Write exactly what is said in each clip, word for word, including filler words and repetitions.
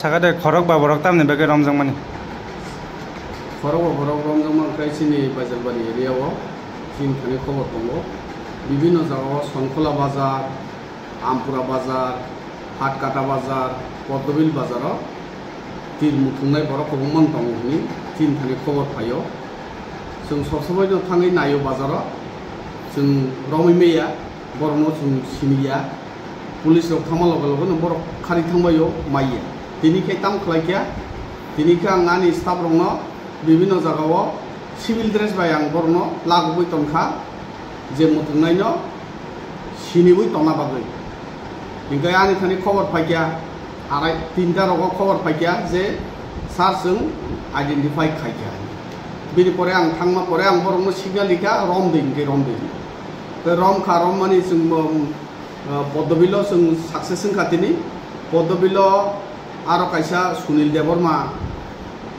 Sakha de khorok ba borok tamni bagwi romjakmani. Khorok ba borok romjakma wngkha chini Baijalbari area o, chini thani khobor tongo. Bibinno jaga o Sonkhola bazar, Ampura bazar, Hatkata bazar, Poddobil bazar o tir muthungnai borok kwbangma tongo hwnwi chini thani khobor phaio. Chwng sob somoi no thangwi naio bazar o, chwng romwi maya. Borokno chwng siniya, police rok thangma loge loge no borok khari thangbaio maiya. Tini khe tamo khlai kha, tini khe ang ani staff rokno bibinno jaga o civil dress bai ang borokno lagogwi tongkha, je muthungnaino siniwi tongna bagwi. Hinkhe ani thani khobor phaikha, arai tinta rogo khobor phaikha je sir chwng identify khaikha. Bini pore ang thangma pore ang borokno signal rikha, romdi hinkhe romdi. Tei romkha, rommani chwng bo, um, uh, Poddobil o chwng success wngkha tini. Poddobil o aro kaisa Sunil Debbarma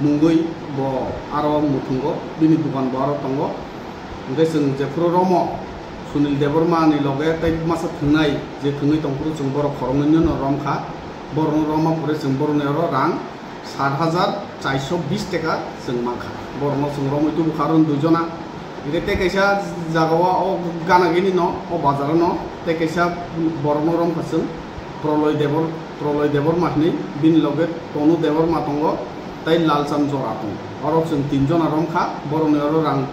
mungwi bo aro muthungo, bini dukan bo aro tongo. Hwnkhe chwng jephuru romo Sunil Debbarma ni loge tei masa thwngnai je thwngwi tongphuru chwng borok khoroknwino romkha. Borokno romma pore chwng borokni oro rang sat hajar charsho bis taka chwng mankha. Borokno chwng romwi tubukha aro duijona. Hinkhe tei kaisa jagao o gana gini no o bazaro no tei kaisa borokno romkha chwng Proloy Debor-, Proloy Debbarma hinwi bini loge Tonu Debbarma tongo tei Lalchand Jora tongo. Oro chwng tinjona romkha, borokni oro rang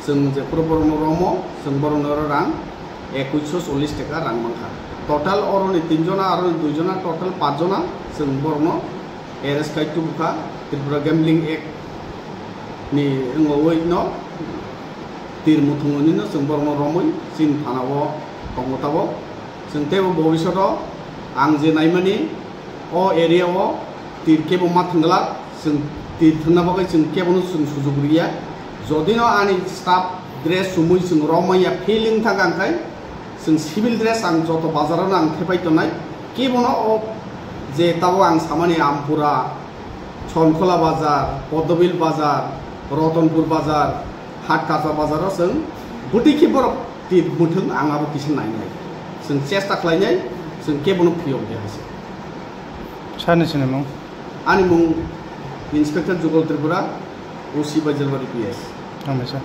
chwng jephuru borokno romo chwng borokni oro rang ekuisho chollish taka rang mankha. Total oroni tinjona aroni duijona total pachjona chwng borokno arrest khai tubukha Tripura Gambling Act ni wngwi no tir muthungwi no chwng borokno romwi chini thana o tongo tabok. Chwng teibo bobishoto ang je naimani o area o tir kebo ma thwngla, chwng tir thwngna bagwi chwng kebono chwng sujuk riya. Jodi no ani staff dress chumui chwng romya feeling thangkha, hwnkhe chwng civil dress ang joto bazar o ang thepai tongnai. Kebono o je tabok ang samani Ampura, Sonkhola bazar, Poddobil bazar, Rotonpur bazar, Hatkata bazar o chwng bwtwi khe borok tir muthung ang abo kisa nainai. Chwng chesta khlainai, chwng kebono phiyok de hai se. Sani sinimung? Ani mung Inspector Jugal Tripura, O C Baijalbari P S. Hambai sir.